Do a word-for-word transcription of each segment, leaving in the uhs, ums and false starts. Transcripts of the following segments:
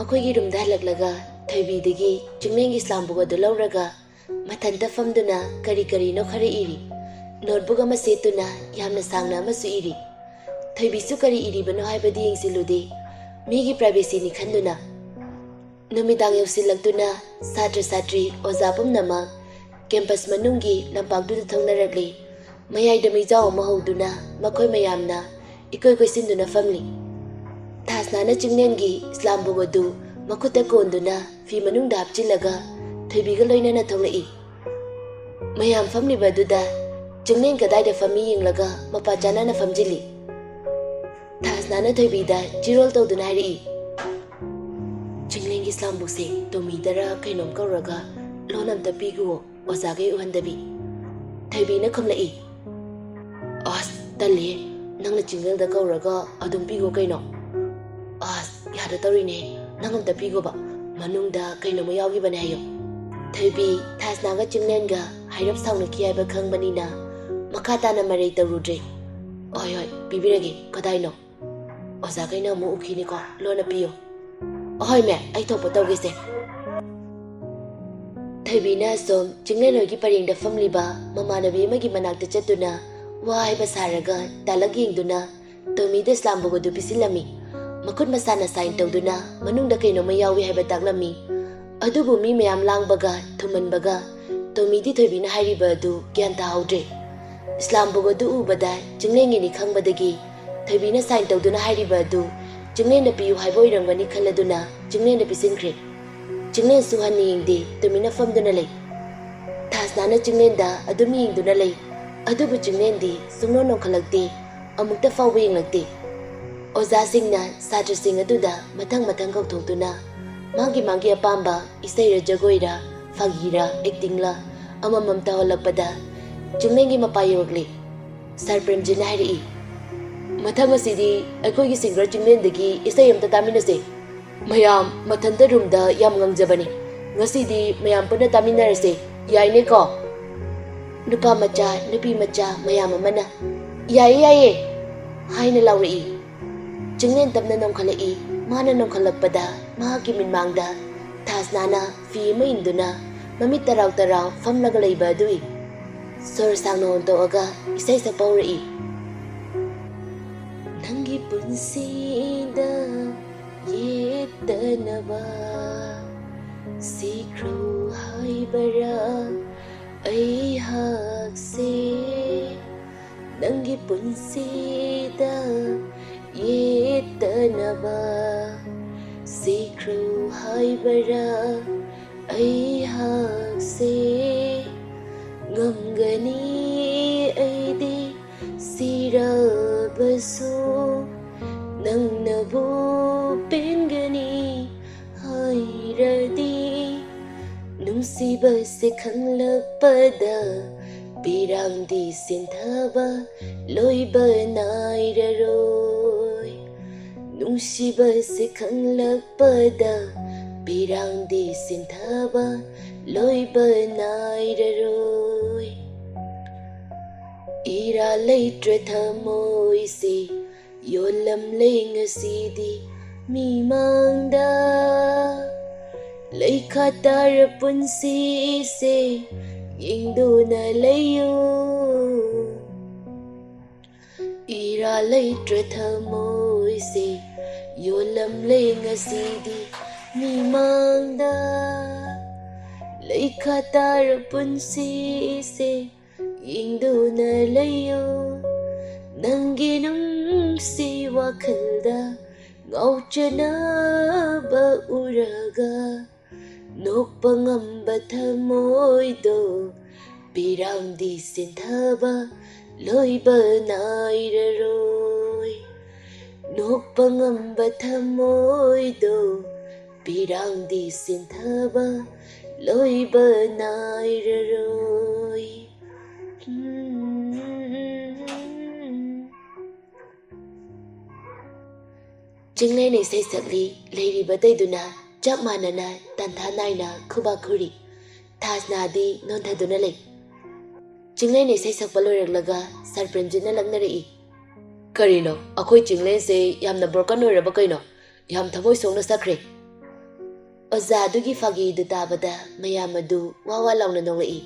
ꯃꯈꯣꯏꯒꯤ ꯔꯨꯝꯗ ꯍꯜꯂꯛꯂꯒ ꯊꯣꯏꯕꯤꯗꯒꯤ ꯆꯤꯡꯂꯦꯟꯒꯤ ꯁ꯭ꯂꯥꯝꯕꯨꯛ ꯑꯗꯨ ꯂꯧꯔꯒ ꯃꯊꯟꯇ ꯐꯝꯗꯨꯅ ꯀꯔꯤ ꯀꯔꯤꯅꯣ ꯈꯔ ꯏꯔꯤ꯫ ꯅꯣꯠꯕꯨꯛ ꯑꯃ ꯁꯦꯠꯇꯨꯅ ꯌꯥꯝꯅ ꯁꯥꯡꯅ ꯑꯃꯁꯨ ꯏꯔꯤ꯫ ꯊꯣꯏꯕꯤꯁꯨ ꯀꯔꯤ ꯏꯔꯤꯕꯅꯣ ꯍꯥꯏꯕꯗꯤ ꯌꯦꯡꯁꯤꯜꯂꯨꯗꯦ꯫ ꯃꯤꯒꯤ ꯄ꯭ꯔꯥꯏꯚꯦꯁꯤꯅꯤ ꯈꯟꯗꯨꯅ꯫ ꯅꯨꯃꯤꯗꯥꯡ ꯌꯧꯁꯤꯜꯂꯛꯇꯨꯅ ꯁꯥꯇ꯭ꯔ ꯁꯥꯇ꯭ꯔꯤ ꯑꯣꯖꯥ ꯄꯨꯝꯅꯃꯛ ꯀꯦꯝꯄꯁ ꯃꯅꯨꯡꯒꯤ ꯂꯝꯄꯥꯛꯇꯨꯗ ꯊꯣꯛꯅꯔꯛꯂꯤ꯫ ꯃꯌꯥꯏꯗ ꯃꯩꯖꯥꯎ ꯑꯃ ꯍꯧꯗꯨꯅ ꯃꯈꯣꯏ ꯃꯌꯥꯝꯅ ꯏꯀꯣꯏ ꯀꯣꯏꯁꯤꯟꯗꯨꯅ ꯐꯝꯂꯤ꯫ ꯊꯥꯁꯅꯥꯅ ꯆꯤꯡꯂꯦꯟꯒꯤ ꯁ꯭ꯂꯥꯝꯕꯨꯛ ꯑꯗꯨ ꯃꯈꯨꯠꯇ ꯀꯣꯟꯗꯨꯅ ꯐꯤ ꯃꯅꯨꯡꯗ ꯍꯥꯞꯆꯤꯜꯂꯒ ꯊꯣꯏꯕꯤꯒ ꯂꯣꯏꯅꯅ ꯊꯣꯛꯂꯛꯏ꯫ ꯃꯌꯥꯝ ꯐꯝꯂꯤꯕ ꯑꯗꯨꯗ ꯆꯤꯡꯂꯦꯟ ꯀꯗꯥꯏꯗ ꯐꯝꯃꯤ ꯌꯦꯡꯂꯒ ꯃꯄꯥ ꯆꯥꯅꯅ ꯐꯝꯖꯤꯜꯂꯤ꯫ ꯊꯥꯁꯅꯥꯅ ꯊꯣꯏꯕꯤꯗ ꯆꯤꯔꯣꯜ ꯇꯧꯗꯨꯅ ꯍꯥꯏꯔꯛꯏ, "ꯆꯤꯡꯂꯦꯟꯒꯤ ꯁ꯭ꯂꯥꯝꯕꯨꯛꯁꯦ ꯇꯣꯃꯤꯗꯔ ꯀꯩꯅꯣꯝ ꯀꯧꯔꯒ ꯂꯣꯟ ꯑꯝꯇ ꯄꯤꯈꯨꯋꯣ, ꯑꯣꯖꯥꯈꯩ ꯎꯍꯟꯗꯕꯤ꯫" ꯊꯣꯏꯕꯤꯅ ꯈꯨꯝꯂꯛꯏ, "ꯑꯁ, ꯇꯜꯂꯦ, ꯅꯪꯅ ꯆꯤꯡꯂꯦꯟꯗ ꯀꯧꯔꯒ ꯑꯗꯨꯝ ꯄꯤꯈꯣ ꯀꯩꯅꯣ꯫" "ꯑꯁ, ꯌꯥꯗ ꯇꯧꯔꯤꯅꯦ, ꯅꯪ ꯑꯝꯇ ꯄꯤꯈꯣꯕ, ꯃꯅꯨꯡꯗ ꯀꯩꯅꯣꯝꯃ ꯌꯥꯎꯈꯤꯕꯅꯦ ꯍꯥꯏꯌꯣ꯫" ꯊꯣꯏꯕꯤ ꯊꯥꯁꯅꯥꯒ ꯆꯤꯡꯂꯦꯟꯒ ꯍꯥꯏꯔꯞ ꯁꯥꯎꯅꯈꯤ ꯍꯥꯏꯕ ꯈꯪꯕꯅꯤꯅ ꯃꯈꯥ ꯇꯥꯅ ꯃꯔꯩ ꯇꯧꯔꯨꯗ꯭ꯔꯦ꯫ "ꯍꯣꯏ ꯍꯣꯏ, ꯄꯤꯕꯤꯔꯒꯦ, ꯀꯗꯥꯏꯅꯣ?" "ꯑꯣꯖꯥꯈꯩꯅ ꯑꯃꯨꯛ ꯎꯈꯤꯅꯤꯀꯣ, ꯂꯣꯟꯅ ꯄꯤꯌꯨ꯫" "ꯑꯍꯣꯏ ꯃꯦꯝ, ꯑꯩ ꯊꯣꯛꯄ ꯇꯧꯒꯦꯁꯦ꯫" ꯊꯣꯏꯕꯤꯅ ꯑꯁꯣꯝ ꯆꯤꯡꯂꯦꯟ ꯍꯣꯏꯒꯤ ꯄꯔꯦꯡꯗ ꯐꯝꯂꯤꯕ ꯃꯃꯥꯟꯅꯕꯤ ꯑꯃꯒꯤ ꯃꯅꯥꯛꯇ ꯆꯠꯇꯨꯅ ꯋꯥ ꯍꯥꯏꯕ ꯁꯥꯔꯒ ꯗꯥꯏꯂꯣꯛ ꯌꯦꯡꯗꯨꯅ ꯇꯣꯃꯤꯗ ꯁ꯭ꯂꯥꯝꯕꯨꯛ ꯑꯗꯨ ꯄꯤꯁꯤꯜꯂꯝꯃꯤ꯫ ꯃꯈꯨꯠ ꯃꯁꯥꯅ ꯁꯥꯏꯟ ꯇꯧꯗꯨꯅ ꯃꯅꯨꯡꯗ ꯀꯩꯅꯣꯝꯃ ꯌꯥꯎꯏ ꯍꯥꯏꯕ ꯇꯥꯛꯂꯝꯃꯤ꯫ ꯑꯗꯨꯕꯨ ꯃꯤ ꯃꯌꯥꯝ ꯂꯥꯡꯕꯒ ꯊꯨꯝꯃꯟꯕꯒ ꯇꯣꯃꯤꯗꯤ ꯊꯣꯏꯕꯤꯅ ꯍꯥꯏꯔꯤꯕ ꯑꯗꯨ ꯒ꯭ꯌꯥꯟ ꯇꯥꯍꯧꯗ꯭ꯔꯦ꯫ ꯁ꯭ꯂꯥꯝꯕꯨꯛ ꯑꯗꯨ ꯎꯕꯗ ꯆꯤꯡꯂꯦꯟꯒꯤꯅꯤ ꯈꯪꯕꯗꯒꯤ ꯊꯣꯏꯕꯤꯅ ꯁꯥꯏꯟ ꯇꯧꯗꯨꯅ ꯍꯥꯏꯔꯤꯕ ꯑꯗꯨ ꯆꯤꯡꯂꯦꯟꯗ ꯄꯤꯌꯨ ꯍꯥꯏꯕ ꯑꯣꯏꯔꯝꯒꯅꯤ ꯈꯜꯂꯗꯨꯅ ꯆꯤꯡꯂꯦꯟꯗ ꯄꯤꯁꯤꯟꯈ꯭ꯔꯦ꯫ ꯆꯤꯡꯂꯦꯟꯁꯨ ꯍꯟꯅ ꯌꯦꯡꯗꯦ, ꯇꯨꯃꯤꯟꯅ ꯐꯝꯗꯨꯅ ꯂꯩ꯫ ꯊꯥꯁꯅꯥꯅ ꯆꯤꯡꯂꯦꯟꯗ ꯑꯗꯨꯝ ꯌꯦꯡꯗꯨꯅ ꯂꯩ꯫ ꯑꯗꯨꯕꯨ ꯆꯤꯡꯂꯦꯟꯗꯤ ꯁꯨꯡꯅꯣꯡ ꯅꯣꯡꯈꯠꯂꯛꯇꯦ, ꯑꯃꯨꯛꯇ ꯐꯥꯎꯕ ꯌꯦꯡꯂꯛꯇꯦ꯫ ꯑꯣꯖꯥꯁꯤꯡꯅ ꯁꯥꯇ꯭ꯔꯁꯤꯡ ꯑꯗꯨꯗ ꯃꯊꯪ ꯃꯊꯪ ꯀꯧꯊꯣꯛꯇꯨꯅ ꯃꯥꯒꯤ ꯃꯥꯒꯤ ꯑꯄꯥꯝꯕ ꯏꯁꯩꯔ ꯖꯒꯣꯏꯔ ꯐꯥꯒꯤꯔ ꯑꯦꯛꯇꯤꯡꯂ ꯑꯃꯃꯝ ꯇꯧꯍꯜꯂꯛꯄꯗ ꯆꯤꯡꯂꯦꯟꯒꯤ ꯃꯄꯥ ꯌꯧꯔꯛꯂꯦ꯫ ꯁꯥꯔ ꯄ꯭ꯔꯦꯝꯖꯤꯠꯅ ꯍꯥꯏꯔꯛꯏ, "ꯃꯊꯪ ꯑꯁꯤꯗꯤ ꯑꯩꯈꯣꯏꯒꯤ ꯁꯤꯡꯒꯔ ꯆꯤꯡꯂꯦꯟꯗꯒꯤ ꯏꯁꯩ ꯑꯝꯇ ꯇꯥꯃꯤꯟꯅꯁꯦ꯫ ꯃꯌꯥꯝ ꯃꯊꯟꯇ ꯔꯨꯝꯗ ꯌꯥꯝ ꯉꯪꯖꯕꯅꯤ꯫ ꯉꯁꯤꯗꯤ ꯃꯌꯥꯝ ꯄꯨꯟꯅ ꯇꯥꯃꯤꯟꯅꯔꯁꯦ, ꯌꯥꯏꯅꯦꯀꯣ?" ꯅꯨꯄꯥ ꯃꯆꯥ, ꯅꯨꯄꯤ ꯃꯆꯥ ꯃꯌꯥꯝ ꯑꯃꯅ, "ꯌꯥꯏꯌꯦ, ꯌꯥꯏꯌꯦ" ꯍꯥꯏꯅ ꯂꯥꯎꯔꯛꯏ꯫ ꯆꯤꯡꯂꯦꯟ ꯇꯞꯅ ꯅꯣꯡꯈꯠꯂꯛꯏ꯫ ꯃꯥꯅ ꯅꯣꯡꯈꯠꯂꯛꯄꯗ ꯃꯍꯥꯛꯀꯤ ꯃꯤꯠꯃꯥꯡꯗ ꯊꯥꯁꯅꯥꯅ ꯐꯤ ꯑꯃ ꯏꯟꯗꯨꯅ ꯃꯃꯤꯠ ꯇꯔꯥꯎ ꯇꯔꯥꯎ ꯐꯝꯂꯒ ꯂꯩꯕ ꯑꯗꯨꯏ꯫ ꯁꯣꯔ ꯁꯥꯡꯅ ꯍꯣꯟꯇꯣꯛꯑꯒ ꯏꯁꯩ ꯁꯛꯄ ꯍꯧꯔꯛꯏ꯫ ꯅꯪꯒꯤ ꯄꯨꯟꯁꯤꯗ ꯌꯦꯠꯇꯅꯕ ꯁꯤꯈ꯭ꯔꯣ ꯍꯥꯏꯕꯔꯥ ꯑꯩꯍꯥꯛꯁꯦ? ꯅꯪꯒꯤ ꯄꯨꯟꯁꯤꯗ ꯌꯦꯠꯇꯅꯕ ꯁꯤꯈ꯭ꯔꯣ ꯍꯥꯏꯕꯔꯥ ꯑꯩꯍꯥꯛꯁꯦ? ꯉꯝꯒꯅꯤ ꯑꯩꯗꯤ ꯁꯤꯔꯕꯁꯨ, ꯅꯪꯅꯕꯨ ꯄꯦꯟꯒꯅꯤ ꯍꯥꯏꯔꯗꯤ꯫ ꯅꯨꯡꯁꯤꯕꯁꯦ ꯈꯪꯂꯛꯄꯗ ꯄꯤꯔꯥꯡꯗꯤ ꯁꯤꯟꯊꯕ ꯂꯣꯏꯕ ꯅꯥꯏꯔꯔꯣꯏ꯫ ꯅꯨꯡꯁꯤꯕꯁꯦ ꯈꯪꯂꯛꯄꯗ ꯄꯤꯔꯥꯡꯗꯤ ꯁꯤꯟꯊꯕ ꯂꯣꯏꯕ ꯅꯥꯏꯔꯔꯣꯏ꯫ ꯏꯔꯥ ꯂꯩꯇ꯭ꯔ ꯊꯃꯣꯏꯁꯦ ꯌꯣꯜꯂꯝꯂꯦ ꯉꯁꯤꯗꯤ ꯃꯤꯃꯥꯡꯗ꯫ ꯂꯩꯈꯥ ꯇꯥꯔ ꯄꯨꯟꯁꯤꯁꯦ ꯌꯦꯡꯗꯨꯅ ꯂꯩꯌꯨ꯫ ꯏꯔꯥ ꯂꯩꯇ꯭ꯔ ꯊꯃꯣꯏꯁꯦ ꯌꯣꯜꯂꯝꯂꯦ ꯉꯁꯤꯗꯤ ꯃꯤꯃꯥꯡꯗ꯫ ꯂꯩꯈꯥ ꯇꯥꯔ ꯄꯨꯟꯁꯤꯁꯦ ꯌꯦꯡꯗꯨꯅ ꯂꯩꯌꯨ꯫ ꯅꯪꯒꯤ ꯅꯨꯡꯁꯤ ꯋꯥꯈꯜꯗ ꯉꯥꯎꯆꯅꯕ ꯎꯔꯒ ꯅꯣꯛꯄ ꯉꯝꯕ ꯊꯃꯣꯏꯗꯣ ꯄꯤꯔꯥꯡꯗꯤ ꯁꯤꯟꯊꯕ ꯂꯣꯏꯕ ꯅꯥꯏꯔꯔꯣꯏ꯫ ꯅꯣꯛꯄ ꯉꯝꯕ ꯊꯃꯣꯏꯗꯣ ꯄꯤꯔꯥꯡꯗꯤ ꯁꯤꯟꯊꯕ ꯂꯣꯏꯕ ꯅꯥꯏꯔꯔꯣꯏ꯫ ꯆꯤꯡꯂꯦꯟ ꯏꯁꯩ ꯁꯛꯂꯤ ꯂꯩꯔꯤꯕ ꯑꯇꯩꯗꯨꯅ ꯆꯞ ꯃꯥꯟꯅꯅ ꯇꯥꯟꯊꯥ ꯅꯥꯏꯅ ꯈꯨꯕꯥꯛ ꯈꯨꯔꯤ꯫ ꯊꯥꯁꯅꯥꯗꯤ ꯅꯣꯟꯊꯗꯨꯅ ꯂꯩ꯫ ꯆꯤꯡꯂꯦꯟ ꯏꯁꯩ ꯁꯛꯄ ꯂꯣꯏꯔꯛꯂꯒ ꯁꯔ ꯄ꯭ꯔꯦꯝꯖꯤꯠꯅ ꯂꯛꯅꯔꯛꯏ꯫ ꯀꯔꯤꯅꯣ, ꯑꯩꯈꯣꯏ ꯆꯤꯡꯂꯦꯟꯁꯦ ꯌꯥꯝꯅ broken ꯑꯣꯏꯔꯕ ꯀꯩꯅꯣ? ꯌꯥꯝ ꯊꯃꯣꯏ ꯁꯣꯛꯅ ꯆꯠꯈ꯭ꯔꯦ꯫ ꯑꯣꯖꯥ ꯑꯗꯨꯒꯤ ꯐꯥꯒꯤꯗꯨ ꯇꯥꯕꯗ ꯃꯌꯥꯝ ꯑꯗꯨ ꯋꯥ ꯋꯥ ꯂꯥꯎꯅ ꯅꯣꯛꯂꯛꯏ꯫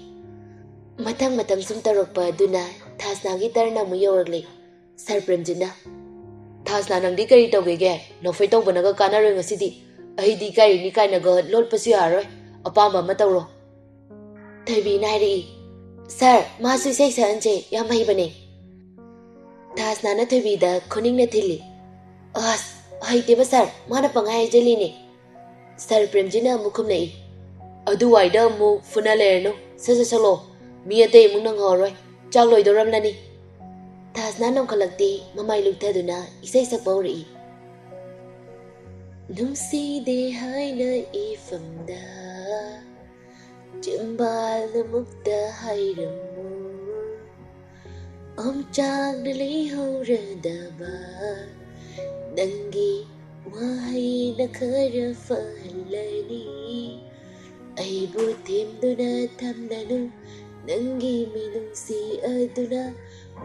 ꯃꯊꯪ ꯃꯊꯪ ꯁꯨꯝ ꯇꯧꯔꯛꯄ ꯑꯗꯨꯅ ꯊꯥꯁꯅꯥꯒꯤ ꯇꯔꯟ ꯑꯃꯨꯛ ꯌꯧꯔꯛꯂꯦ꯫ ꯁꯥꯔ ꯄ꯭ꯔꯦꯝꯖꯤꯠꯅ, "ꯊꯥꯁꯅꯥ, ꯅꯪꯗꯤ ꯀꯔꯤ ꯇꯧꯒꯦꯒꯦ? ꯅꯣꯛꯐꯦꯠ ꯇꯧꯕꯅꯒ ꯀꯥꯟꯅꯔꯣꯏ ꯉꯁꯤꯗꯤ꯫ ꯑꯩꯗꯤ ꯏꯀꯥꯏꯔꯤꯅꯤ ꯀꯥꯏꯅꯒ ꯂꯣꯠꯄꯁꯨ ꯌꯥꯔꯔꯣꯏ꯫ ꯑꯄꯥꯝꯕ ꯑꯃ ꯇꯧꯔꯣ꯫" ꯊꯣꯏꯕꯤꯅ ꯍꯥꯏꯔꯛꯏ, "ꯁꯥꯔ, ꯃꯥꯁꯨ ꯏꯁꯩ ꯁꯛꯍꯟꯁꯦ, ꯌꯥꯝ ꯍꯩꯕꯅꯦ꯫" ꯊꯥꯁꯅꯥꯅ ꯊꯣꯏꯕꯤꯗ ꯈꯨꯅꯤꯡꯅ ꯊꯤꯜꯂꯤ꯫ "ꯑꯁ, ꯍꯩꯇꯦꯕ ꯁꯥꯔ, ꯃꯥꯅ ꯄꯪꯍꯥꯏ ꯍꯥꯏꯖꯜꯂꯤꯅꯦ꯫" ꯁꯥꯔ ꯄ꯭ꯔꯦꯝꯖꯤꯠꯅ ꯑꯃꯨꯛ ꯈꯨꯝꯂꯛꯏ, "ꯑꯗꯨꯋꯥꯏꯗ ꯑꯃꯨꯛ ꯐꯨꯅ ꯂꯩꯔꯅꯨ, ꯁꯠ ꯁꯠ ꯁꯛꯂꯣ, ꯃꯤ ꯑꯇꯩ ꯑꯃꯨꯛ ꯅꯪꯍꯧꯔꯔꯣꯏ, ꯆꯥꯛ ꯂꯣꯏꯗꯧꯔꯝꯂꯅꯤ꯫" ꯊꯥꯁꯅꯥ ꯅꯣꯡꯈꯠꯂꯛꯇꯦ, ꯃꯃꯥꯏ ꯂꯨꯞꯊꯗꯨꯅ ꯏꯁꯩ ꯁꯛꯄ ꯍꯧꯔꯛꯏ꯫ ꯅꯨꯡꯁꯤꯗꯦ ꯍꯥꯏꯅ ꯏꯐꯝꯗ ꯆꯤꯝꯕꯥꯜꯅ ꯃꯨꯛꯇ ꯍꯥꯏꯔꯝꯃꯨ, ꯑꯣꯝꯆꯥꯛꯅ ꯂꯩꯍꯧꯔꯗꯕ ꯅꯪꯒꯤ ꯋꯥꯍꯩꯅ ꯈꯔ ꯐꯍꯜꯂꯅꯤ꯫ ꯑꯩꯕꯨ ꯊꯦꯝꯗꯨꯅ ꯊꯝꯂꯅꯨ, ꯅꯪꯒꯤ ꯃꯤꯅꯨꯡꯁꯤ ꯑꯗꯨꯅ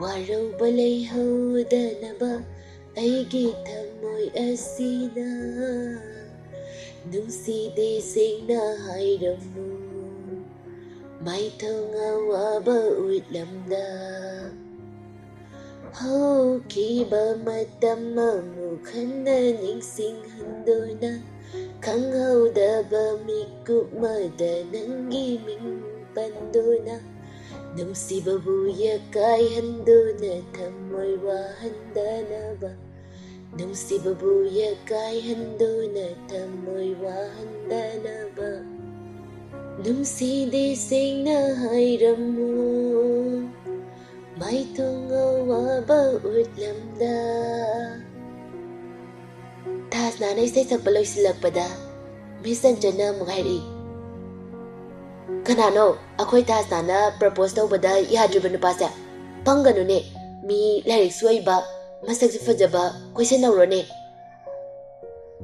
ꯋꯥꯔꯧꯕ ꯂꯩꯍꯧꯗꯅꯕ ꯑꯩꯒꯤ ꯊꯃꯣꯏ ꯑꯁꯤꯅ꯫ ꯅꯨꯡꯁꯤꯗꯦ ꯁꯦꯡꯅ ꯍꯥꯏꯔꯝꯃꯨ, ꯃꯥꯏꯊꯣꯡ ꯑꯋꯥꯕ ꯎꯠꯂꯝꯗ꯫ ꯍꯧꯈꯤꯕ ꯃꯇꯝ ꯑꯃꯨꯛ ꯍꯟꯅ ꯅꯤꯡꯁꯤꯡꯍꯟꯗꯨꯅ, ꯈꯪꯍꯧꯗꯕ ꯃꯤꯀꯨꯞꯃꯗ ꯅꯪꯒꯤ ꯃꯤꯡ ꯄꯟꯗꯨꯅ, ꯅꯨꯡꯁꯤꯕꯕꯨ ꯌꯥꯀꯥꯏꯍꯟꯗꯨꯅ ꯊꯃꯣꯏ ꯋꯥꯍꯟꯗꯅꯕ, ꯅꯨꯡꯁꯤꯕꯕꯨ ꯌꯥꯀꯥꯏꯍꯟꯗꯨꯅ ꯊꯃꯣꯏ ꯋꯥꯍꯟꯗꯅꯕ꯫ ꯅꯨꯡꯁꯤꯗꯦ ꯁꯦꯡꯅ ꯍꯥꯏꯔꯝꯃꯨ, ꯃꯥꯏꯊꯣꯡ ꯑꯋꯥꯕ ꯎꯠꯂꯝꯗ꯫ ꯊꯥꯁꯅꯥꯅ ꯏꯁꯩ ꯁꯛꯄ ꯂꯣꯏꯁꯤꯜꯂꯛꯄꯗ ꯃꯤꯁ ꯆꯟꯆꯟꯅ ꯑꯃꯨꯛ ꯍꯥꯏꯔꯛꯏ, "ꯀꯅꯥꯅꯣ ꯑꯩꯈꯣꯏ ꯊꯥꯁꯅꯥꯅ ꯄ꯭ꯔꯄꯣꯁ ꯇꯧꯕꯗ ꯌꯥꯗ꯭ꯔꯤꯕ ꯅꯨꯄꯥꯁꯦ? ꯄꯪꯒꯅꯨꯅꯦ, ꯃꯤ ꯂꯥꯏꯔꯤꯛꯁꯨ ꯍꯩꯕ, ꯃꯁꯛꯁꯨ ꯐꯖꯕ ꯀꯣꯏꯁꯟꯍꯧꯔꯣꯅꯦ꯫"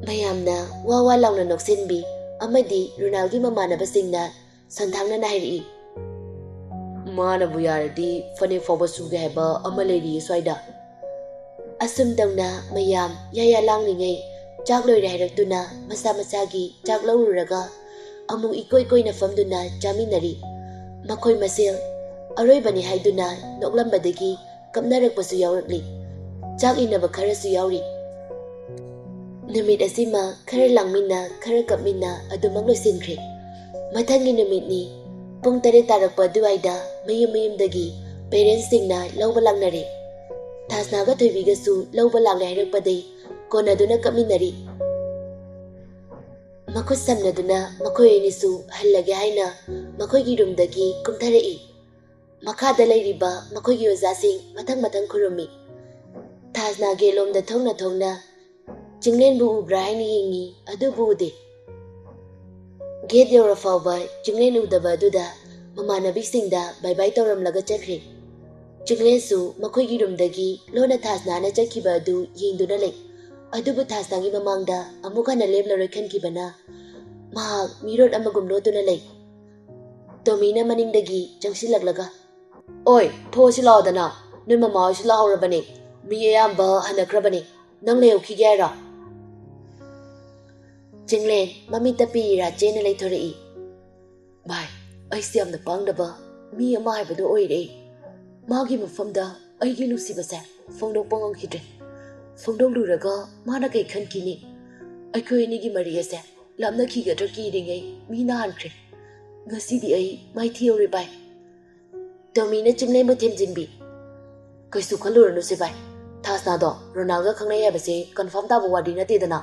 ꯃꯌꯥꯝꯅ ꯋꯥ ꯋꯥ ꯂꯥꯎꯅ ꯅꯣꯛꯁꯤꯟꯕꯤ ꯑꯃꯗꯤ ꯔꯣꯅꯥꯜꯒꯤ ꯃꯃꯥꯟꯅꯕꯁꯤꯡꯅ ꯁꯣꯟꯊꯥꯡꯅꯅ ꯍꯥꯏꯔꯛꯏ, "ꯃꯥꯅꯕꯨ ꯌꯥꯔꯗꯤ ꯐꯅꯦꯛ ꯐꯥꯎꯕ ꯁꯨꯒꯦ ꯍꯥꯏꯕ ꯑꯃ ꯂꯩꯔꯤꯌꯦ ꯁ꯭ꯋꯥꯏꯗ꯫" ꯑꯁꯨꯝ ꯇꯧꯅ ꯃꯌꯥꯝ ꯌꯥꯌꯥ ꯂꯥꯡꯂꯤꯉꯩ ꯆꯥꯛ ꯂꯣꯏꯔꯦ ꯍꯥꯏꯔꯛꯇꯨꯅ ꯃꯁꯥ ꯃꯁꯥꯒꯤ ꯆꯥꯛ ꯂꯧꯔꯨꯔꯒ ꯑꯃꯨꯛ ꯏꯀꯣꯏ ꯀꯣꯏꯅ ꯐꯝꯗꯨꯅ ꯆꯥꯃꯤꯟꯅꯔꯤ꯫ ꯃꯈꯣꯏ ꯃꯁꯦꯜ ꯑꯔꯣꯏꯕꯅꯤ ꯍꯥꯏꯗꯨꯅ ꯅꯣꯛꯂꯝꯕꯗꯒꯤ ꯀꯞꯅꯔꯛꯄꯁꯨ ꯌꯥꯎꯔꯛꯂꯤ꯫ ꯆꯥꯛ ꯏꯟꯅꯕ ꯈꯔꯁꯨ ꯌꯥꯎꯔꯤ꯫ ꯅꯨꯃꯤꯠ ꯑꯁꯤꯃ ꯈꯔ ꯂꯥꯡꯃꯤꯟꯅ, ꯈꯔ ꯀꯞꯃꯤꯟꯅ ꯑꯗꯨꯃꯛ ꯂꯣꯏꯁꯤꯟꯈ꯭ꯔꯦ꯫ ꯃꯊꯪꯒꯤ ꯅꯨꯃꯤꯠꯅꯤ꯫ ꯄꯨꯡ ꯇꯔꯦꯠ ꯇꯥꯔꯛꯄ ꯑꯗꯨꯋꯥꯏꯗ ꯃꯌꯨꯝ ꯃꯌꯨꯝꯗꯒꯤ ꯄꯦꯔꯦꯟꯁꯁꯤꯡꯅ ꯂꯧꯕ ꯂꯥꯛꯅꯔꯦ꯫ ꯊꯥꯁꯅꯥꯒ ꯊꯣꯏꯕꯤꯒꯁꯨ ꯂꯧꯕ ꯂꯥꯛꯂꯦ ꯍꯥꯏꯔꯛꯄꯗꯩ ꯀꯣꯟꯅꯗꯨꯅ ꯀꯞꯃꯤꯟꯅꯔꯤ꯫ ꯃꯈꯨꯠ ꯁꯝꯅꯗꯨꯅ ꯃꯈꯣꯏ ꯑꯅꯤꯁꯨ ꯍꯜꯂꯒꯦ ꯍꯥꯏꯅ ꯃꯈꯣꯏꯒꯤ ꯔꯨꯝꯗꯒꯤ ꯀꯨꯝꯊꯔꯛꯏ꯫ ꯃꯈꯥꯗ ꯂꯩꯔꯤꯕ ꯃꯈꯣꯏꯒꯤ ꯑꯣꯖꯥꯁꯤꯡ ꯃꯊꯪ ꯃꯊꯪ ꯈꯨꯔꯨꯝꯃꯤ꯫ ꯊꯥꯁꯅꯥ ꯒꯦꯠꯂꯣꯝꯗ ꯊꯣꯡꯅ ꯊꯣꯡꯅ ꯆꯤꯡꯂꯦꯟꯕꯨ ꯎꯕ꯭ꯔꯥ ꯍꯥꯏꯅ ꯌꯦꯡꯉꯤ, ꯑꯗꯨꯕꯨ ꯎꯗꯦ꯫ ꯒꯦꯠ ꯌꯧꯔ ꯐꯥꯎꯕ ꯆꯤꯡꯂꯦꯟ ꯎꯗꯕ ꯑꯗꯨꯗ ꯃꯃꯥꯟꯅꯕꯤꯁꯤꯡꯗ ꯕꯥꯏ ꯕꯥꯏ ꯇꯧꯔꯝꯂꯒ ꯆꯠꯈ꯭ꯔꯦ꯫ ꯆꯤꯡꯂꯦꯟꯁꯨ ꯃꯈꯣꯏꯒꯤ ꯔꯨꯝꯗꯒꯤ ꯂꯣꯟꯅ ꯊꯥꯁꯅꯥꯅ ꯆꯠꯈꯤꯕ ꯑꯗꯨ ꯌꯦꯡꯗꯨꯅ ꯂꯩ꯫ ꯑꯗꯨꯕꯨ ꯊꯥꯁꯅꯥꯒꯤ ꯃꯃꯥꯡꯗ ꯑꯃꯨꯛ ꯍꯟꯅ ꯂꯦꯞꯂꯔꯣꯏ ꯈꯟꯈꯤꯕꯅ ꯃꯍꯥꯛ ꯃꯤꯔꯣꯠ ꯑꯃꯒꯨꯝ ꯂꯣꯠꯇꯨꯅ ꯂꯩ꯫ ꯇꯣꯃꯤꯅ ꯃꯅꯤꯡꯗꯒꯤ ꯆꯪꯁꯤꯜꯂꯛꯂꯒ, "ꯑꯣꯏ, ꯊꯣꯛꯑꯁꯤ ꯂꯥꯛꯑꯣꯗꯅ, ꯅꯣꯏ ꯃꯃꯥ ꯍꯣꯏꯁꯨ ꯂꯥꯛꯍꯧꯔꯕꯅꯦ, ꯃꯤ ꯑꯌꯥꯝꯕ ꯍꯟꯅꯈ꯭ꯔꯕꯅꯦ, ꯅꯪ ꯂꯩꯍꯧꯈꯤꯒꯦ ꯍꯥꯏꯔꯣ?" ꯆꯤꯡꯂꯦꯟ ꯃꯃꯤꯠꯇ ꯄꯤ ꯏꯔꯥ ꯆꯦꯅ ꯂꯩꯊꯣꯔꯛꯏ꯫ "ꯚꯥꯏ, ꯑꯩꯁꯦ ꯌꯥꯝꯅ ꯄꯥꯡꯗꯕ ꯃꯤ ꯑꯃ ꯍꯥꯏꯕꯗꯨ ꯑꯣꯏꯔꯦ꯫ ꯃꯥꯒꯤ ꯃꯐꯝꯗ ꯑꯩꯒꯤ ꯅꯨꯡꯁꯤꯕꯁꯦ ꯐꯣꯡꯗꯣꯛꯄ ꯉꯝꯈꯤꯗ꯭ꯔꯦ꯫ ꯐꯣꯡꯗꯣꯛꯂꯨꯔꯒ ꯃꯥꯅ ꯀꯩ ꯈꯟꯈꯤꯅꯤ? ꯑꯩꯈꯣꯏ ꯑꯅꯤꯒꯤ ꯃꯔꯤ ꯑꯁꯦ ꯂꯥꯞꯅꯈꯤꯒꯗ꯭ꯔꯥ ꯀꯤꯔꯤꯉꯩ ꯃꯤꯅ ꯍꯥꯟꯈ꯭ꯔꯦ꯫ ꯉꯁꯤꯗꯤ ꯑꯩ ꯃꯥꯏꯊꯤꯍꯧꯔꯦ ꯚꯥꯏ꯫" ꯇꯣꯃꯤꯅ ꯆꯤꯡꯂꯦꯟꯕꯨ ꯊꯦꯝꯖꯤꯟꯕꯤ꯫ "ꯀꯩꯁꯨ ꯈꯜꯂꯨꯔꯅꯨꯁꯦ ꯚꯥꯏ, ꯊꯥꯁꯅꯥꯗꯣ ꯔꯣꯅꯥꯜꯒ ꯈꯪꯅꯩ ꯍꯥꯏꯕꯁꯦ ꯀꯟꯐꯥꯔꯝ ꯇꯥꯕ ꯋꯥꯔꯤ ꯅꯠꯇꯦꯗꯅ꯫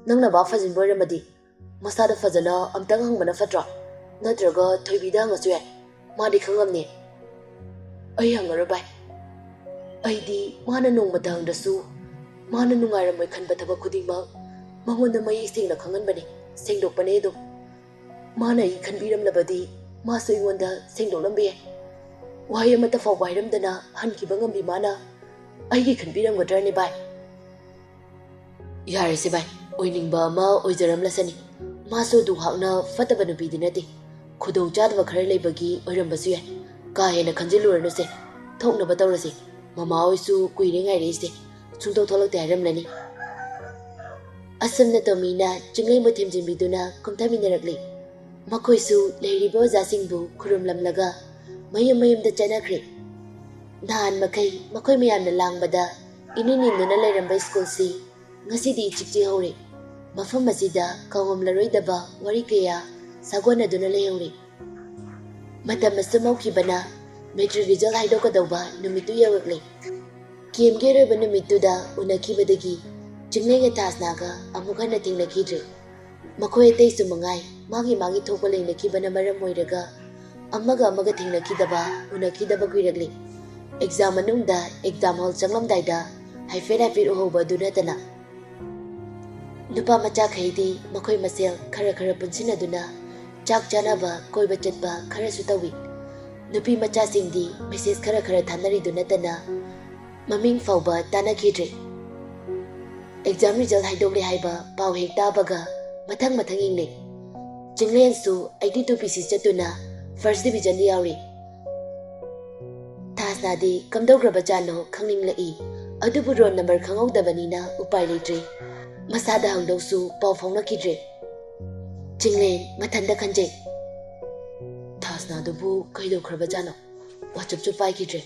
ꯅꯪꯅ ꯚꯥꯞ ꯐꯖꯤꯟꯕ ꯑꯣꯏꯔꯝꯃꯗꯤ ꯃꯁꯥꯗ ꯐꯖꯅ ꯑꯝꯇꯪ ꯍꯪꯕꯅ ꯐꯠꯇ꯭ꯔꯣ? ꯅꯠꯇ꯭ꯔꯒ ꯊꯣꯏꯕꯤꯗ ꯍꯪꯉꯁꯨ ꯌꯥꯏ, ꯃꯥꯗꯤ ꯈꯪꯉꯝꯅꯤ꯫" "ꯑꯩ ꯍꯪꯉꯔꯣꯏ ꯚꯥꯏ꯫ ꯑꯩꯗꯤ ꯃꯥꯅ ꯅꯣꯡꯃꯇ ꯍꯪꯗ꯭ꯔꯁꯨ ꯃꯥꯅ ꯅꯨꯡꯉꯥꯏꯔꯝꯃꯣꯏ ꯈꯟꯕ ꯊꯕꯛ ꯈꯨꯗꯤꯡꯃꯛ ꯃꯉꯣꯟꯗ ꯃꯌꯦꯛ ꯁꯦꯡꯅ ꯈꯪꯍꯟꯕꯅꯤ, ꯁꯦꯡꯗꯣꯛꯄꯅꯦ ꯑꯗꯨꯝ꯫ ꯃꯥꯅ ꯑꯩ ꯈꯟꯕꯤꯔꯝꯂꯕꯗꯤ ꯃꯥꯁꯨ ꯑꯩꯉꯣꯟꯗ ꯁꯦꯡꯗꯣꯛꯂꯝꯕ ꯌꯥꯏ꯫ ꯋꯥꯍꯩ ꯑꯃꯠꯇ ꯐꯥꯎꯕ ꯍꯥꯏꯔꯝꯗꯅ ꯍꯟꯈꯤꯕ ꯉꯝꯕꯤ ꯃꯥꯅ ꯑꯩꯒꯤ ꯈꯟꯕꯤꯔꯝꯒꯗ꯭ꯔꯅꯦ ꯚꯥꯏ?" "ꯌꯥꯔꯦꯁꯦ ꯚꯥꯏ, ꯑꯣꯏꯅꯤꯡꯕ ꯑꯃ ꯑꯣꯏꯖꯔꯝꯂꯁꯅꯤ꯫ ꯃꯥꯁꯨ ꯑꯗꯨ ꯍꯥꯛꯅ ꯐꯠꯇꯕ ꯅꯨꯄꯤꯗꯤ ꯅꯠꯇꯦ꯫ ꯈꯨꯗꯣꯡ ꯆꯥꯗꯕ ꯈꯔ ꯂꯩꯕꯒꯤ ꯑꯣꯏꯔꯝꯕꯁꯨ ꯌꯥꯏ꯫ ꯀꯥ ꯍꯦꯟꯅ ꯈꯟꯖꯤꯜꯂꯨꯔꯅꯨꯁꯦ꯫ ꯊꯣꯛꯅꯕ ꯇꯧꯔꯁꯤ꯫ ꯃꯃꯥ ꯍꯣꯏꯁꯨ ꯀꯨꯏꯔꯦ ꯉꯥꯏꯔꯛꯏꯁꯦ꯫ ꯁꯨꯡꯊꯣꯛ ꯊꯣꯛꯂꯛꯇꯦ ꯍꯥꯏꯔꯝꯂꯅꯤ꯫" ꯑꯁꯨꯝꯅ ꯇꯣꯃꯤꯅ ꯆꯤꯡꯂꯦꯟꯕꯨ ꯊꯦꯝꯖꯤꯟꯕꯤꯗꯨꯅ ꯀꯨꯝꯊꯃꯤꯟꯅꯔꯛꯂꯤ꯫ ꯃꯈꯣꯏꯁꯨ ꯂꯩꯔꯤꯕ ꯑꯣꯖꯥꯁꯤꯡꯕꯨ ꯈꯨꯔꯨꯝꯂꯝꯂꯒ ꯃꯌꯨꯝ ꯃꯌꯨꯝꯗ ꯆꯠꯅꯈ꯭ꯔꯦ꯫ ꯅꯍꯥꯟ ꯃꯈꯩ ꯃꯈꯣꯏ ꯃꯌꯥꯝꯅ ꯂꯥꯡꯕꯗ ꯏꯅꯤꯟ ꯅꯤꯟꯗꯨꯅ ꯂꯩꯔꯝꯕ ꯁ꯭ꯀꯨꯜꯁꯤ ꯉꯁꯤꯗꯤ ꯏꯆꯤꯛ ꯆꯤꯛꯍꯧꯔꯦ꯫ ꯃꯐꯝ ꯑꯁꯤꯗ ꯀꯥꯎꯉꯝꯂꯔꯣꯏꯗꯕ ꯋꯥꯔꯤ ꯀꯌꯥ ꯁꯥꯒꯣꯟꯅꯗꯨꯅ ꯂꯩꯍꯧꯔꯦ꯫ ꯃꯇꯝ ꯑꯁꯨꯝ ꯍꯧꯈꯤꯕꯅ ꯃꯦꯇ꯭ꯔꯤꯛ ꯔꯤꯖꯜ ꯍꯥꯏꯗꯣꯛꯀꯗꯧꯕ ꯅꯨꯃꯤꯠꯇꯨ ꯌꯧꯔꯛꯂꯦ꯫ ꯀꯦꯝꯒꯤ ꯑꯔꯣꯏꯕ ꯅꯨꯃꯤꯠꯇꯨꯗ ꯎꯅꯈꯤꯕꯗꯒꯤ ꯆꯤꯡꯂꯦꯟꯒ ꯊꯥꯁꯅꯥꯒ ꯑꯃꯨꯛ ꯍꯟꯅ ꯊꯦꯡꯅꯈꯤꯗ꯭ꯔꯦ꯫ ꯃꯈꯣꯏ ꯑꯇꯩꯁꯨ ꯃꯉꯥꯏ ꯃꯥꯒꯤ ꯃꯥꯒꯤ ꯊꯣꯛꯄ ꯂꯩꯅꯈꯤꯕꯅ ꯃꯔꯝ ꯑꯣꯏꯔꯒ ꯑꯃꯒ ꯑꯃꯒ ꯊꯦꯡꯅꯈꯤꯗꯕ, ꯎꯅꯈꯤꯗꯕ ꯀꯨꯏꯔꯛꯂꯤ꯫ ꯑꯦꯛꯖꯥꯝ ꯃꯅꯨꯡꯗ ꯑꯦꯛꯖꯥꯝ ꯍꯣꯜ ꯆꯪꯂꯝꯗꯥꯏꯗ ꯍꯥꯏꯐꯦꯠ ꯍꯥꯏꯐꯦꯠ ꯎꯍꯧꯕ ꯑꯗꯨ ꯅꯠꯇꯅ꯫ ꯅꯨꯄꯥ ꯃꯆꯥꯈꯩꯗꯤ ꯃꯈꯣꯏ ꯃꯁꯦꯜ ꯈꯔ ꯈꯔ ꯄꯨꯟꯁꯤꯟꯅꯗꯨꯅ ꯆꯥꯛ ꯆꯥꯅꯕ, ꯀꯣꯏꯕ ꯆꯠꯄ ꯈꯔꯁꯨ ꯇꯧꯏ꯫ ꯅꯨꯄꯤ ꯃꯆꯥꯁꯤꯡꯗꯤ ꯃꯦꯁꯦꯖ ꯈꯔ ꯈꯔ ꯊꯥꯅꯔꯤꯗꯨ ꯅꯠꯇꯅ ꯃꯃꯤꯡ ꯐꯥꯎꯕ ꯇꯥꯟꯅꯈꯤꯗ꯭ꯔꯦ꯫ ꯑꯦꯛꯖꯥꯝ ꯔꯤꯖꯜ ꯍꯥꯏꯗꯣꯛꯂꯦ ꯍꯥꯏꯕ ꯄꯥꯎ ꯍꯦꯛ ꯇꯥꯕꯒ ꯃꯊꯪ ꯃꯊꯪ ꯌꯦꯡꯂꯦ꯫ ꯆꯤꯡꯂꯦꯟꯁꯨ ꯑꯩꯠꯇꯤ ꯇꯨ ꯄꯤ ꯁꯤ ꯆꯠꯇꯨꯅ ꯐꯥꯔꯁ ꯗꯤꯕꯤꯖꯟꯗ ꯌꯥꯎꯔꯤ꯫ ꯊꯥꯁꯅꯥꯗꯤ ꯀꯝꯗꯧꯈ꯭ꯔꯕꯖꯥꯠꯅꯣ ꯈꯪꯅꯤꯡꯂꯛꯏ꯫ ꯑꯗꯨꯕꯨ ꯔꯣꯜ ꯅꯝꯕꯔ ꯈꯪꯍꯧꯗꯕꯅꯤꯅ ꯎꯄꯥꯏ ꯂꯩꯇ꯭ꯔꯦ꯫ ꯃꯁꯥꯗ ꯍꯪꯗꯧꯁꯨ ꯄꯥꯎ ꯐꯥꯎꯅꯈꯤꯗ꯭ꯔꯦ꯫ ꯆꯤꯡꯂꯦꯟ ꯃꯊꯟꯇ ꯈꯟꯖꯩ꯫ ꯊꯥꯁꯅꯥꯗꯨꯕꯨ ꯀꯩꯗꯧꯈ꯭ꯔꯕꯖꯥꯠꯅꯣ? ꯋꯥꯆꯞꯁꯨ ꯄꯥꯏꯈꯤꯗ꯭ꯔꯦ,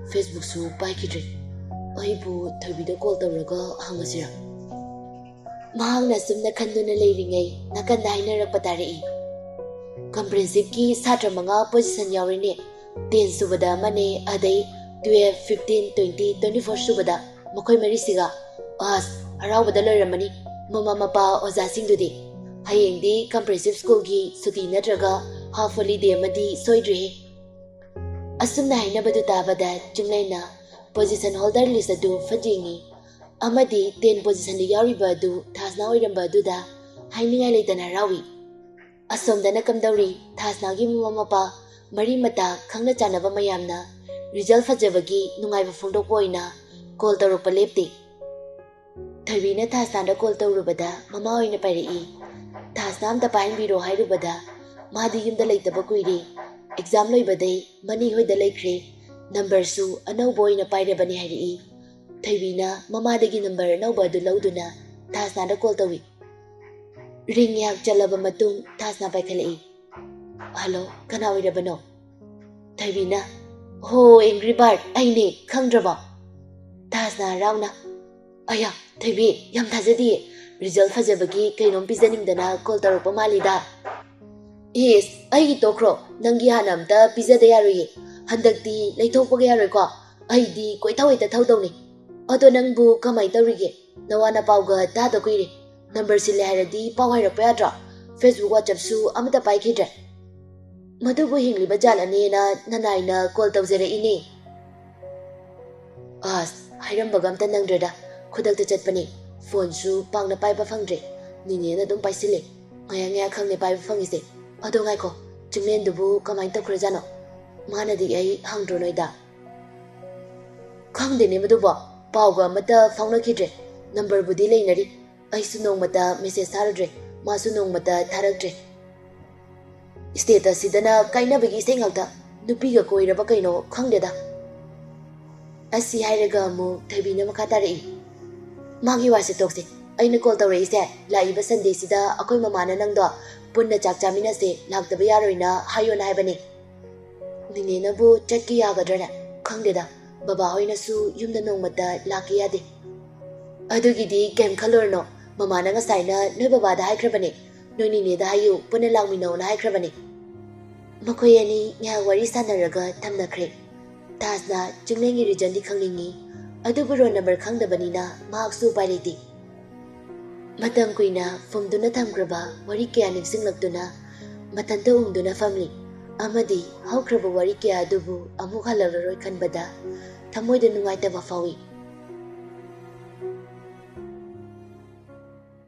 ꯐꯦꯁꯕꯨꯛꯁꯨ ꯄꯥꯏꯈꯤꯗ꯭ꯔꯦ꯫ ꯑꯩꯕꯨ ꯊꯣꯏꯕꯤꯗ ꯀꯣꯜ ꯇꯧꯔꯒ ꯍꯪꯉꯁꯤꯔꯥ? ꯃꯍꯥꯛꯅ ꯑꯁꯨꯝꯅ ꯈꯟꯗꯨꯅ ꯂꯩꯔꯤꯉꯩ ꯅꯥꯀꯟꯗ ꯍꯥꯏꯅꯔꯛꯄ ꯇꯥꯔꯛꯏ꯫ ꯀꯝꯄ꯭ꯔꯦꯟꯁꯤꯞꯀꯤ ꯁꯥꯇ꯭ꯔ ꯃꯉꯥ ꯄꯣꯖꯤꯁꯟ ꯌꯥꯎꯔꯦꯅꯦ꯫ ꯇꯦꯟ ꯁꯨꯕꯗ ꯑꯃꯅꯦ, ꯑꯗꯩ ꯇꯨꯌꯦꯜꯐ, ꯐꯤꯐꯇꯤꯟ, ꯇ꯭ꯋꯦꯟꯇꯤ, ꯇ꯭ꯋꯦꯟꯇꯤ ꯐꯣꯔ ꯁꯨꯕꯗ ꯃꯈꯣꯏ ꯃꯔꯤꯁꯤꯒ꯫ ꯑꯁ, ꯍꯔꯥꯎꯕꯗ ꯂꯣꯏꯔꯝꯃꯅꯤ ꯃꯃꯥ ꯃꯄꯥ ꯑꯣꯖꯥꯁꯤꯡꯗꯨꯗꯤ꯫ ꯍꯌꯦꯡꯗꯤ ꯀꯝꯄ꯭ꯔꯦꯟꯁꯤꯞ ꯁ꯭ꯀꯨꯜꯒꯤ ꯁꯨꯇꯤ ꯅꯠꯇ꯭ꯔꯒ ꯍꯥꯐ ꯍꯣꯂꯤꯗꯦ ꯑꯃꯗꯤ ꯁꯣꯏꯗ꯭ꯔꯦꯍꯦ꯫ ꯑꯁꯨꯝꯅ ꯍꯥꯏꯅꯕꯗꯨ ꯇꯥꯕꯗ ꯆꯤꯡꯂꯦꯟꯅ ꯄꯣꯖꯤꯁꯟ ꯍꯣꯜꯗꯔ ꯂꯤꯁ ꯑꯗꯨ ꯐꯠ ꯌꯦꯡꯉꯤ꯫ ꯑꯃꯗꯤ ꯇꯦꯟ ꯄꯣꯖꯤꯁꯟꯗ ꯌꯥꯎꯔꯤꯕ ꯑꯗꯨ ꯊꯥꯁꯅꯥ ꯑꯣꯏꯔꯝꯕ ꯑꯗꯨꯗ ꯍꯥꯏꯅꯤꯡꯉꯥꯏ ꯂꯩꯇꯅ ꯍꯔꯥꯎꯏ꯫ ꯑꯁꯣꯝꯗꯅ ꯀꯝꯗꯧꯔꯤ? ꯊꯥꯁꯅꯥꯒꯤ ꯃꯃꯥ ꯃꯄꯥ, ꯃꯔꯤ ꯃꯇꯥ, ꯈꯪꯅ ꯆꯥꯟꯅꯕ ꯃꯌꯥꯝꯅ ꯔꯤꯖꯜ ꯐꯖꯕꯒꯤ ꯅꯨꯡꯉꯥꯏꯕ ꯐꯣꯡꯗꯣꯛꯄ ꯑꯣꯏꯅ ꯀꯣꯜ ꯇꯧꯔꯛꯄ ꯂꯦꯞꯇꯦ꯫ ꯊꯣꯏꯕꯤꯅ ꯊꯥꯁꯅꯥꯗ ꯀꯣꯜ ꯇꯧꯔꯨꯕꯗ ꯃꯃꯥ ꯑꯣꯏꯅ ꯄꯥꯏꯔꯛꯏ꯫ ꯊꯥꯁꯅꯥ ꯑꯝꯇ ꯄꯥꯏꯍꯟꯕꯤꯔꯣ ꯍꯥꯏꯔꯨꯕꯗ ꯃꯥꯗꯤ ꯌꯨꯝꯗ ꯂꯩꯇꯕ ꯀꯨꯏꯔꯦ꯫ ꯑꯦꯛꯖꯥꯝ ꯂꯣꯏꯕꯗꯩ ꯃꯅꯤ ꯍꯣꯏꯗ ꯂꯩꯈ꯭ꯔꯦ꯫ ꯅꯝꯕꯔꯁꯨ ꯑꯅꯧꯕ ꯑꯣꯏꯅ ꯄꯥꯏꯔꯕꯅꯤ ꯍꯥꯏꯔꯛꯏ꯫ ꯊꯣꯏꯕꯤꯅ ꯃꯃꯥꯗꯒꯤ ꯅꯝꯕꯔ ꯑꯅꯧꯕ ꯑꯗꯨ ꯂꯧꯗꯨꯅ ꯊꯥꯁꯅꯥꯗ ꯀꯣꯜ ꯇꯧꯏ꯫ ꯔꯤꯡ ꯉꯥꯏꯍꯥꯛ ꯆꯠꯂꯕ ꯃꯇꯨꯡ ꯊꯥꯁꯅꯥ ꯄꯥꯏꯈꯠꯂꯛꯏ꯫ "ꯍꯜꯂꯣ, ꯀꯅꯥ ꯑꯣꯏꯔꯕꯅꯣ?" ꯊꯣꯏꯕꯤꯅ, "ꯍꯣ, ꯑꯦꯡꯒ꯭ꯔꯤ ꯕꯥꯔꯗ, ꯑꯩꯅꯦ, ꯈꯪꯗ꯭ꯔꯕꯣ?" ꯊꯥꯁꯅꯥ ꯍꯔꯥꯎꯅ, "ꯑꯌꯥ, ꯊꯣꯏꯕꯤ, ꯌꯥꯝ ꯊꯥꯖꯗꯤꯌꯦ꯫ ꯔꯤꯖꯜ ꯐꯖꯕꯒꯤ ꯀꯩꯅꯣꯝ ꯄꯤꯖꯅꯤꯡꯗꯅ ꯀꯣꯜ ꯇꯧꯔꯛꯄ ꯃꯥꯜꯂꯤꯗ꯫" "ꯏꯁ, ꯑꯩꯒꯤ ꯇꯣꯛꯈ꯭ꯔꯣ, ꯅꯪꯒꯤ ꯍꯥꯟꯅ ꯑꯝꯇ ꯄꯤꯖꯗ ꯌꯥꯔꯣꯏꯌꯦ꯫ ꯍꯟꯗꯛꯇꯤ ꯂꯩꯊꯣꯛꯄꯒ ꯌꯥꯔꯣꯏꯀꯣ, ꯑꯩꯗꯤ ꯀꯣꯏꯊꯧ ꯍꯦꯛꯇ ꯊꯧꯗꯧꯅꯤ꯫ ꯑꯗꯣ ꯅꯪꯕꯨ ꯀꯃꯥꯏꯅ ꯇꯧꯔꯤꯒꯦ? ꯅꯋꯥ ꯅꯄꯥꯎꯒ ꯇꯥꯗ ꯀꯨꯏꯔꯦ꯫ ꯅꯝꯕꯔ ꯁꯤꯜꯂꯦ ꯍꯥꯏꯔꯗꯤ ꯄꯥꯎ ꯍꯥꯏꯔꯛꯄ ꯌꯥꯗ꯭ꯔꯣ? Facebook, WhatsAppꯁꯨ ꯑꯃꯠꯇ ꯄꯥꯏꯈꯤꯗ꯭ꯔꯦ꯫" "ꯃꯗꯨꯕꯨ ꯍꯤꯡꯂꯤꯕ ꯖꯥꯠꯂꯅꯦꯅ ꯅꯅꯥꯏꯅ ꯀꯣꯜ ꯇꯧꯖꯔꯛꯏꯅꯦ꯫" ꯑꯁ, ꯍꯥꯏꯔꯝꯕꯒ ꯑꯝꯇ ꯅꯪꯗ꯭ꯔꯦꯗ꯫ ꯈꯨꯗꯛꯇ ꯆꯠꯄꯅꯦ꯫ ꯐꯣꯟꯁꯨ ꯄꯥꯛꯅ ꯄꯥꯏꯕ ꯐꯪꯗ꯭ꯔꯦ꯫ ꯅꯤꯅꯦꯅ ꯑꯗꯨꯝ ꯄꯥꯏꯁꯤꯜꯂꯦ꯫ ꯉꯥꯏꯍꯥꯛ ꯉꯥꯏꯍꯥꯛ ꯈꯪꯅꯦ ꯄꯥꯏꯕ ꯐꯪꯉꯤꯁꯦ꯫ ꯑꯗꯣ ꯉꯥꯏꯈꯣ, ꯆꯤꯡꯂꯦꯟꯗꯨꯕꯨ ꯀꯃꯥꯏꯅ ꯇꯧꯈ꯭ꯔꯖꯥꯠꯅꯣ? ꯃꯥꯅꯗꯤ ꯑꯩ ꯍꯪꯗ꯭ꯔꯣ ꯅꯣꯏꯗ? ꯈꯪꯗꯦꯅꯦ ꯃꯗꯨꯕꯣ, ꯄꯥꯎꯒ ꯑꯃꯠꯇ ꯐꯥꯎꯅꯈꯤꯗ꯭ꯔꯦ꯫ ꯅꯝꯕꯔꯕꯨꯗꯤ ꯂꯩꯅꯔꯤ꯫ ꯑꯩꯁꯨ ꯅꯣꯡꯃꯇ ꯃꯦꯁꯦꯖ ꯊꯥꯔꯨꯗ꯭ꯔꯦ, ꯃꯥꯁꯨ ꯅꯣꯡꯃꯇ ꯊꯥꯔꯛꯇ꯭ꯔꯦ꯫ ꯁ꯭ꯇꯦꯇꯁꯁꯤꯗꯅ ꯀꯥꯏꯅꯕꯒꯤ ꯏꯁꯩ ꯉꯥꯛꯇ꯫ ꯅꯨꯄꯤꯒ ꯀꯣꯏꯔꯕ ꯀꯩꯅꯣ ꯈꯪꯗꯦꯗ꯫ ꯑꯁꯤ ꯍꯥꯏꯔꯒ ꯑꯃꯨꯛ ꯊꯣꯏꯕꯤꯅ ꯃꯈꯥ ꯇꯥꯔꯛꯏ꯫ "ꯃꯥꯒꯤ ꯋꯥꯁꯦ ꯇꯣꯛꯁꯦ꯫ ꯑꯩꯅ ꯀꯣꯜ ꯇꯧꯔꯛꯏꯁꯦ, ꯂꯥꯛꯏꯕ ꯁꯟꯗꯦꯁꯤꯗ ꯑꯩꯈꯣꯏ ꯃꯃꯥꯅ ꯅꯪꯗꯣ ꯄꯨꯟꯅ ꯆꯥꯛ ꯆꯥꯃꯤꯟꯅꯁꯦ ꯂꯥꯛꯇꯕ ꯌꯥꯔꯣꯏꯅ ꯍꯥꯏꯌꯣꯅ ꯍꯥꯏꯕꯅꯦ꯫ ꯅꯤꯅꯦꯅꯕꯨ ꯆꯠꯀꯦ ꯌꯥꯒꯗ꯭ꯔꯅꯦ? ꯈꯪꯗꯦꯗ, ꯕꯕꯥ ꯍꯣꯏꯅꯁꯨ ꯌꯨꯝꯗ ꯅꯣꯡꯃꯇ ꯂꯥꯛꯀꯦ ꯌꯥꯗꯦ꯫" "ꯑꯗꯨꯒꯤꯗꯤ ꯀꯩꯝ ꯈꯜꯂꯨꯔꯅꯣ꯫ ꯃꯃꯥꯅ ꯉꯁꯥꯏꯅ ꯅꯣꯏ ꯕꯕꯥꯗ ꯍꯥꯏꯈ꯭ꯔꯕꯅꯦ, ꯅꯣꯏ ꯅꯤꯅꯦꯗ ꯍꯥꯏꯌꯨ, ꯄꯨꯟꯅ ꯂꯥꯛꯃꯤꯟꯅꯧꯅ ꯍꯥꯏꯈ꯭ꯔꯕꯅꯦ꯫" ꯃꯈꯣꯏ ꯑꯅꯤ ꯉꯥꯏꯍꯥꯛ ꯋꯥꯔꯤ ꯁꯥꯟꯅꯔꯒ ꯊꯝꯅꯈ꯭ꯔꯦ꯫ ꯊꯥꯖꯅ ꯆꯤꯡꯂꯦꯟꯒꯤ ꯔꯤꯖꯟꯗꯤ ꯈꯪꯅꯤꯡꯉꯤ, ꯑꯗꯨꯕꯨ ꯔꯣꯜ ꯅꯝꯕꯔ ꯈꯪꯗꯕꯅꯤꯅ ꯃꯍꯥꯛꯁꯨ ꯎꯄꯥꯏ ꯂꯩꯇꯦ꯫ ꯃꯇꯝ ꯀꯨꯏꯅ ꯐꯨꯝꯗꯨꯅ ꯊꯝꯈ꯭ꯔꯕ ꯋꯥꯔꯤ ꯀꯌꯥ ꯅꯤꯡꯁꯤꯡꯂꯛꯇꯨꯅ ꯃꯊꯟꯇ ꯎꯪꯗꯨꯅ ꯐꯝꯂꯤ, ꯑꯃꯗꯤ ꯍꯧꯈ꯭ꯔꯕ ꯋꯥꯔꯤ ꯀꯌꯥ ꯑꯗꯨꯕꯨ ꯑꯃꯨꯛ ꯍꯜꯂꯛꯂꯔꯣꯏ ꯈꯟꯕꯗ ꯊꯃꯣꯏꯗ ꯅꯨꯡꯉꯥꯏꯇꯕ ꯐꯥꯎꯏ꯫